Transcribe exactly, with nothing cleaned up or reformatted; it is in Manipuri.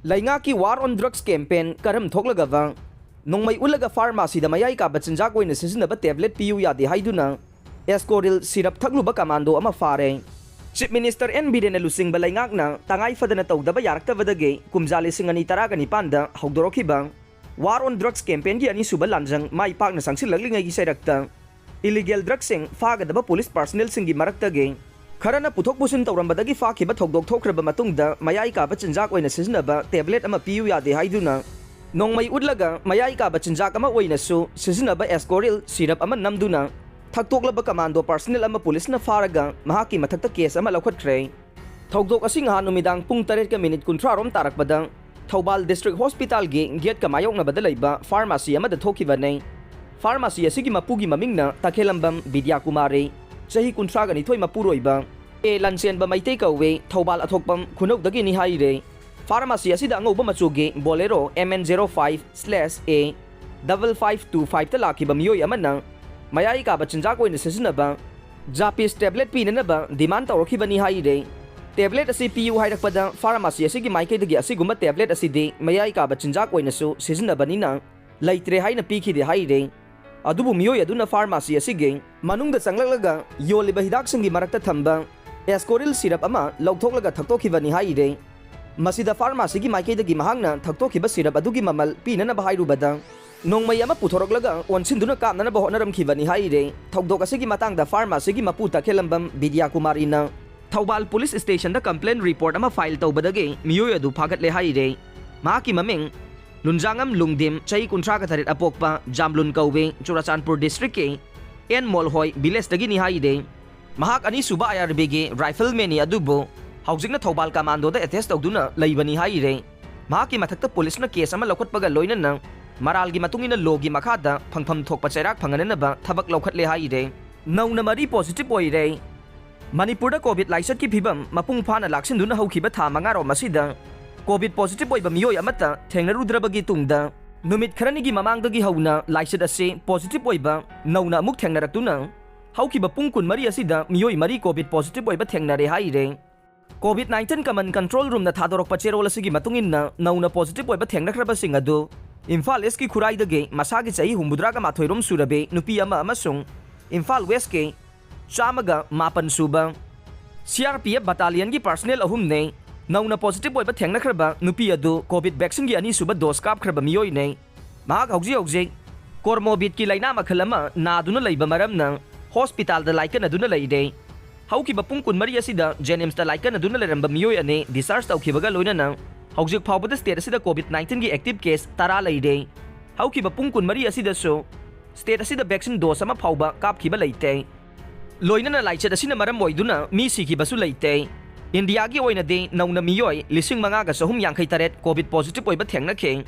ꯂꯩꯉꯥꯛꯀꯤ War on Drugs campaign ꯀꯔꯝ ꯊꯣꯛꯂꯒꯕ ꯅꯣꯡꯃꯩ ꯎꯠꯂꯒ ꯐꯥꯔꯃꯥꯁꯤꯗ ꯃꯌꯥꯏ ꯀꯥꯕ ꯆꯤꯟꯖꯥꯛ ꯑꯣꯏꯅ ꯁꯤꯖꯤꯟꯅꯕ ꯇꯦꯕ꯭ꯂꯦꯠ ꯄꯤꯌꯨ ꯌꯥꯗꯦ ꯍꯥꯏꯗꯨꯅ ꯑꯦꯁꯀꯣꯔꯤꯜ ꯁꯤꯔꯞ ꯊꯛꯂꯨꯕ ꯀꯃꯥꯟꯗꯣ ꯑꯃ ꯐꯥꯔꯦ꯫ ꯆꯤꯐ ꯃꯤꯅꯤꯁꯇꯔ ꯑꯦꯟ ꯕꯤꯔꯦꯟꯅ ꯂꯨꯆꯤꯡꯕ ꯂꯩꯉꯥꯛꯅ ꯇꯉꯥꯏ ꯐꯗꯅ ꯇꯧꯗꯕ ꯌꯥꯔꯛꯇꯕꯗꯒꯤ ꯀꯨꯝꯖꯥ ꯂꯤꯁꯤꯡ ꯑꯅꯤ ꯇꯔꯥꯒ ꯅꯤꯄꯥꯟꯗ ꯍꯧꯗꯣꯔꯛꯈꯤꯕ War on Drugs campaignꯒꯤ ꯑꯅꯤꯁꯨꯕ ꯂꯥꯟꯖꯪ ꯃꯥꯏ ꯄꯥꯛꯅ ꯆꯪꯁꯤꯜꯂꯛꯂꯤꯉꯩꯒꯤ ꯆꯩꯔꯛꯇ ꯏꯂꯤꯒꯦꯜ ꯗ꯭ꯔꯒꯁꯤꯡ ꯐꯥꯒꯗꯕ ꯄꯨꯂꯤꯁ ꯄꯥꯔꯁꯅꯦꯜꯁꯤꯡꯒꯤ ꯃꯔꯛꯇꯒꯤ ꯈꯔꯅ ꯄꯨꯊꯣꯛ ꯄꯨꯁꯤꯟ ꯇꯧꯔꯝꯕꯗꯒꯤ ꯐꯥꯈꯤꯕ ꯊꯧꯗꯣꯛ ꯊꯣꯛꯈ꯭ꯔꯕ ꯃꯇꯨꯡꯗ ꯃꯌꯥꯏ ꯀꯥꯕ ꯆꯤꯟꯖꯥꯛ ꯑꯣꯏꯅ ꯁꯤꯖꯤꯟꯅꯕ ꯇꯦꯕ꯭ꯂꯦꯠ ꯑꯃ ꯄꯤꯌꯨ ꯌꯥꯗꯦ ꯍꯥꯏꯗꯨꯅ ꯅꯣꯡꯃꯩ ꯎꯠꯂꯒ ꯃꯌꯥꯏ ꯀꯥꯕ ꯆꯤꯟꯖꯥꯛ ꯑꯃ ꯑꯣꯏꯅꯁꯨ ꯁꯤꯖꯤꯟꯅꯕ ꯑꯦꯁꯀꯣꯔꯤꯜ ꯁꯤꯔꯞ ꯑꯃ ꯅꯝꯗꯨꯅ ꯊꯛꯇꯣꯛꯂꯕ ꯀꯃꯥꯟꯗꯣ ꯄꯥꯔꯁꯅꯦꯜ ꯑꯃ ꯄꯨꯂꯤꯁꯅ ꯐꯥꯔꯒ ꯃꯍꯥꯛꯀꯤ ꯃꯊꯛꯇ ꯀꯦꯁ ꯑꯃ ꯂꯧꯈꯠꯈ꯭ꯔꯦ꯫ ꯊꯧꯗꯣꯛ ꯑꯁꯤ ꯉꯍꯥꯟ ꯅꯨꯃꯤꯗꯥꯡ ꯄꯨꯡ ꯇꯔꯦꯠꯀ ꯃꯤꯅꯤꯠ ꯀꯨꯟꯊ꯭ꯔꯥ ꯔꯣꯝ ꯇꯥꯔꯛꯄꯗ ꯊꯧꯕꯥꯜ ꯗꯤꯁꯇ꯭ꯔꯤꯛ ꯍꯣꯁꯄꯤꯇꯥꯜꯒꯤ ꯒꯦꯠꯀ ꯃꯥꯌꯣꯛꯅꯕꯗ ꯂꯩꯕ ꯐꯥꯔꯃꯥꯁꯤ ꯑꯃꯗ ꯊꯣꯛꯈꯤꯕꯅꯤ꯫ ꯐꯥꯔꯃꯥꯁꯤ ꯑꯁꯤꯒꯤ ꯃꯄꯨꯒꯤ ꯃꯃꯤꯡꯅ ꯇꯈꯦꯂꯝꯕꯝ ꯕꯤꯗ꯭ꯌꯥꯀꯨꯃꯥꯔꯤ, ꯆꯍꯤ ꯀꯨꯟꯊ꯭ꯔꯥꯒ ꯅꯤꯊꯣꯏ, ꯃꯄꯨꯔꯣꯏꯕ ꯑꯦ ꯂꯟꯆꯦꯟꯕ ꯃꯩꯇꯩ ꯀꯧꯋꯦ, ꯊꯧꯕꯥꯜ ꯑꯊꯣꯛꯄꯝ ꯈꯨꯅꯧꯗꯒꯤꯅꯤ ꯍꯥꯏꯔꯦ꯫ ꯐꯥꯔꯃꯥꯁꯤ ꯑꯁꯤꯗ ꯑꯉꯧꯕ ꯃꯆꯨꯒꯤ Bolero M N zero five slash A double five two fiveꯇ ꯂꯥꯛꯈꯤꯕ ꯃꯤꯑꯣꯏ ꯑꯃꯅ ꯃꯌꯥꯏ ꯀꯥꯕ ꯆꯤꯟꯖꯥꯛ ꯑꯣꯏꯅ ꯁꯤꯖꯤꯟꯅꯕ ꯖꯥꯄꯤꯁ ꯇꯦꯕ꯭ꯂꯦꯠ ꯄꯤꯅꯅꯕ ꯗꯤꯃꯥꯟ ꯇꯧꯔꯛꯈꯤꯕꯅꯤ ꯍꯥꯏꯔꯦ꯫ ꯇꯦꯕ꯭ꯂꯦꯠ ꯑꯁꯤ ꯄꯤꯌꯨ ꯍꯥꯏꯔꯛꯄꯗ ꯐꯥꯔꯃꯥꯁꯤ ꯑꯁꯤꯒꯤ ꯃꯥꯏꯀꯩꯗꯒꯤ ꯑꯁꯤꯒꯨꯝꯕ ꯇꯦꯕ꯭ꯂꯦꯠ ꯑꯁꯤꯗꯤ ꯃꯌꯥꯏ ꯀꯥꯕ ꯆꯤꯟꯖꯥꯛ ꯑꯣꯏꯅꯁꯨ ꯁꯤꯖꯤꯟꯅꯕꯅꯤꯅ ꯂꯩꯇ꯭ꯔꯦ ꯍꯥꯏꯅ ꯄꯤꯈꯤꯗꯦ ꯍꯥꯏꯔꯦ꯫ ꯑꯗꯨꯕꯨ ꯃꯤꯑꯣꯏ ꯑꯗꯨꯅ ꯐꯥꯔꯃꯥꯁꯤ ꯑꯁꯤꯒꯤ ꯃꯅꯨꯡꯗ ꯆꯪꯂꯛꯂꯒ ꯌꯣꯜꯂꯤꯕ ꯍꯤꯗꯥꯛꯁꯤꯡꯒꯤ ꯃꯔꯛꯇ ꯊꯝꯕ ꯑꯦꯁꯀꯣꯔꯤꯜ ꯁꯤꯔꯞ ꯑꯃ ꯂꯧꯊꯣꯛꯂꯒ ꯊꯛꯇꯣꯛꯈꯤꯕꯅꯤ ꯍꯥꯏꯔꯦ꯫ ꯃꯁꯤꯗ ꯐꯥꯔꯃꯥꯁꯤꯒꯤ ꯃꯥꯏꯀꯩꯗꯒꯤ ꯃꯍꯥꯛꯅ ꯊꯛꯇꯣꯛꯈꯤꯕ ꯁꯤꯔꯞ ꯑꯗꯨꯒꯤ ꯃꯃꯜ ꯄꯤꯅꯅꯕ ꯍꯥꯏꯔꯨꯕꯗ ꯅꯣꯡꯃꯩ ꯑꯃ ꯄꯨꯊꯣꯔꯛꯂꯒ ꯑꯣꯟꯁꯤꯟꯗꯨꯅ ꯀꯥꯞꯅꯅꯕ ꯍꯣꯠꯅꯔꯝꯈꯤꯕꯅꯤ ꯍꯥꯏꯔꯦ꯫ ꯊꯧꯗꯣꯛ ꯑꯁꯤꯒꯤ ꯃꯇꯥꯡꯗ ꯐꯥꯔꯃꯥꯁꯤꯒꯤ ꯃꯄꯨ ꯇꯈꯦꯂꯝꯕꯝ ꯕꯤꯗ꯭ꯌꯥꯀꯨꯃꯥꯔꯤꯅ ꯊꯧꯕꯥꯜ ꯄꯨꯂꯤꯁ ꯁ꯭ꯇꯦꯁꯟꯗ ꯀꯝꯄ꯭ꯂꯦꯟ ꯔꯤꯄꯣꯔꯠ ꯑꯃ ꯐꯥꯏꯜ ꯇꯧꯕꯗꯒꯤ ꯃꯤꯑꯣꯏ ꯑꯗꯨ ꯐꯥꯒꯠꯂꯦ ꯍꯥꯏꯔꯦ꯫ ꯃꯍꯥꯛꯀꯤ ꯃꯃꯤꯡ ꯂꯨꯟꯖꯥꯉꯝ ꯂꯨꯡꯗꯤꯝ, ꯆꯍꯤ ꯀꯨꯟꯊ꯭ꯔꯥꯒ ꯇꯔꯦꯠ, ꯑꯄꯣꯛꯄ ꯖꯥꯝꯂꯨꯟ ꯀꯧꯋꯦ, ꯆꯨꯔꯥꯆꯥꯟꯄꯨꯔ ꯗꯤꯁꯇ꯭ꯔꯤꯛꯀꯤ ꯑꯦꯟ ꯃꯣꯜꯍꯣꯏ ꯚꯤꯂꯦꯖꯇꯒꯤꯅꯤ ꯍꯥꯏꯔꯦ꯫ ꯃꯍꯥꯛ ꯑꯅꯤꯁꯨꯕ ꯑꯥꯏ ꯑꯥꯔ ꯕꯤꯒꯤ ꯔꯥꯏꯐꯜꯃꯦꯟꯅꯤ ꯑꯗꯨꯕꯨ ꯍꯧꯖꯤꯛꯅ ꯊꯧꯕꯥꯜ ꯀꯃꯥꯟꯗꯣꯗ ꯑꯦꯇꯦꯁ ꯇꯧꯗꯨꯅ ꯂꯩꯕꯅꯤ ꯍꯥꯏꯔꯦ꯫ ꯃꯍꯥꯛꯀꯤ ꯃꯊꯛꯇ ꯄꯨꯂꯤꯁꯅ ꯀꯦꯁ ꯑꯃ ꯂꯧꯈꯠꯄꯒ ꯂꯣꯏꯅꯅ ꯃꯔꯥꯜꯒꯤ ꯃꯇꯨꯡ ꯏꯟꯅ ꯂꯣꯒꯤ ꯃꯈꯥꯗ ꯐꯪꯐꯝ ꯊꯣꯛꯄ ꯆꯩꯔꯥꯛ ꯐꯪꯍꯟꯅꯕ ꯊꯕꯛ ꯂꯧꯈꯠꯂꯦ ꯍꯥꯏꯔꯦ꯫ ꯅꯧꯅ ꯃꯔꯤ ꯄꯣꯖꯤꯇꯤꯚ ꯑꯣꯏꯔꯦ꯫ ꯃꯅꯤꯄꯨꯔꯗ ꯀꯣꯚꯤꯗ ꯂꯥꯏꯆꯠꯀꯤ ꯐꯤꯚꯝ ꯃꯄꯨꯡ ꯐꯥꯅ ꯂꯥꯛꯁꯤꯟꯗꯨꯅ ꯍꯧꯈꯤꯕ ꯊꯥ ꯃꯉꯥꯔꯣꯝ ꯑꯁꯤꯗ ꯀꯣꯚꯤꯗ ꯄꯣꯖꯤꯇꯤꯚ ꯑꯣꯏꯕ ꯃꯤꯑꯣꯏ ꯑꯃꯠꯇ ꯊꯦꯡꯅꯔꯨꯗ꯭ꯔꯕꯒꯤ ꯇꯨꯡꯗ ꯅꯨꯃꯤꯠ ꯈꯔꯅꯤꯒꯤ ꯃꯃꯥꯡꯗꯒꯤ ꯍꯧꯅ ꯂꯥꯏꯆꯠ ꯑꯁꯤ ꯄꯣꯖꯤꯇꯤꯚ ꯑꯣꯏꯕ ꯅꯧꯅ ꯑꯃꯨꯛ ꯊꯦꯡꯅꯔꯛꯇꯨꯅ ꯍꯧꯈꯤꯕ ꯄꯨꯡ ꯀꯨꯟꯃꯔꯤ ꯑꯁꯤꯗ ꯃꯤꯑꯣꯏ ꯃꯔꯤ ꯀꯣꯚꯤꯗ ꯄꯣꯖꯤꯇꯤꯚ ꯑꯣꯏꯕ ꯊꯦꯡꯅꯔꯦ ꯍꯥꯏꯔꯦ꯫ COVID nineteen Common Control Roomꯅ ꯊꯥꯗꯣꯔꯛꯄ ꯆꯦꯔꯣꯜ ꯑꯁꯤꯒꯤ ꯃꯇꯨꯡ ꯏꯟꯅ, ꯅꯧꯅ positive ꯑꯣꯏꯕ ꯊꯦꯡꯅꯈ꯭ꯔꯕꯁꯤꯡ ꯑꯗꯨ ꯏꯝꯐꯥꯜ Eastꯀꯤ ꯈꯨꯔꯥꯏꯗꯒꯤ ꯃꯁꯥꯒꯤ ꯆꯍꯤ ꯍꯨꯝꯐꯨꯇꯔꯥꯒ ꯃꯥꯊꯣꯏ ꯔꯣꯝ ꯁꯨꯔꯕꯤ ꯅꯨꯄꯤ ꯑꯃ ꯑꯃꯁꯨꯡ ꯏꯝꯐꯥꯜ Westꯀꯤ ꯆꯥꯝꯃꯒ ꯃꯥꯄꯟ ꯁꯨꯕ CRPF battalionꯒꯤ personnel ꯑꯍꯨꯝꯅꯦ꯫ ꯅꯧꯅ positive ꯑꯣꯏꯕ ꯊꯦꯡꯅꯈ꯭ꯔꯕ ꯅꯨꯄꯤ ꯑꯗꯨ COVID vaccineꯒꯤ ꯑꯅꯤꯁꯨꯕ dose ꯀꯥꯞꯈ꯭ꯔꯕ ꯃꯤꯑꯣꯏꯅꯦ꯫ ꯃꯍꯥꯛ ꯍꯧꯖꯤꯛ ꯍꯧꯖꯤꯛ ꯀꯣꯔꯃꯣꯕꯤꯠꯀꯤ ꯂꯥꯏꯅꯥ ꯃꯈꯜ ꯑꯃ ꯅꯥꯗꯨꯅ ꯂꯩꯕ ꯃꯔꯝꯅ ꯍꯣꯁꯄꯤꯇꯥꯜꯗ ꯂꯥꯏꯀꯠꯅꯗꯨꯅ ꯂꯩꯔꯦ꯫ ꯍꯧꯈꯤꯕ ꯄꯨꯡ ꯀꯨꯟꯃꯔꯤ ꯑꯁꯤꯗ ꯖꯦꯅꯤꯝꯁꯇ ꯂꯥꯏꯀꯠꯅꯗꯨꯅ ꯂꯩꯔꯝꯕ ꯃꯤꯑꯣꯏ ꯑꯅꯤ discharge ꯇꯧꯈꯤꯕꯒ ꯂꯣꯏꯅꯅ ꯍꯧꯖꯤꯛ ꯐꯥꯎꯕꯗ state ꯑꯁꯤꯗ COVID nineteenꯒꯤ active case ꯇꯔꯥ ꯂꯩꯔꯦ꯫ ꯍꯧꯈꯤꯕ ꯄꯨꯡ ꯀꯨꯟꯃꯔꯤ ꯑꯁꯤꯗꯁꯨ state ꯑꯁꯤꯗ vaccine dose ꯑꯃ ꯐꯥꯎꯕ ꯀꯥꯞꯈꯤꯕ ꯂꯩꯇꯦ꯫ ꯂꯣꯏꯅꯅ ꯂꯥꯏꯆꯠ ꯑꯁꯤꯅ ꯃꯔꯝ ꯑꯣꯏꯗꯨꯅ ꯃꯤ ꯁꯤꯈꯤꯕꯁꯨ ꯂꯩꯇꯦ꯫ ꯏꯟꯗꯤꯌꯥꯒꯤ ꯑꯣꯏꯅꯗꯤ ꯅꯧꯅ ꯃꯤꯑꯣꯏ ꯂꯤꯁꯤꯡ ꯃꯉꯥꯒ ꯆꯍꯨꯝ ꯌꯥꯡꯈꯩ ꯇꯔꯦꯠ COVID positive ꯑꯣꯏꯕ ꯊꯦꯡꯅꯈꯤ꯫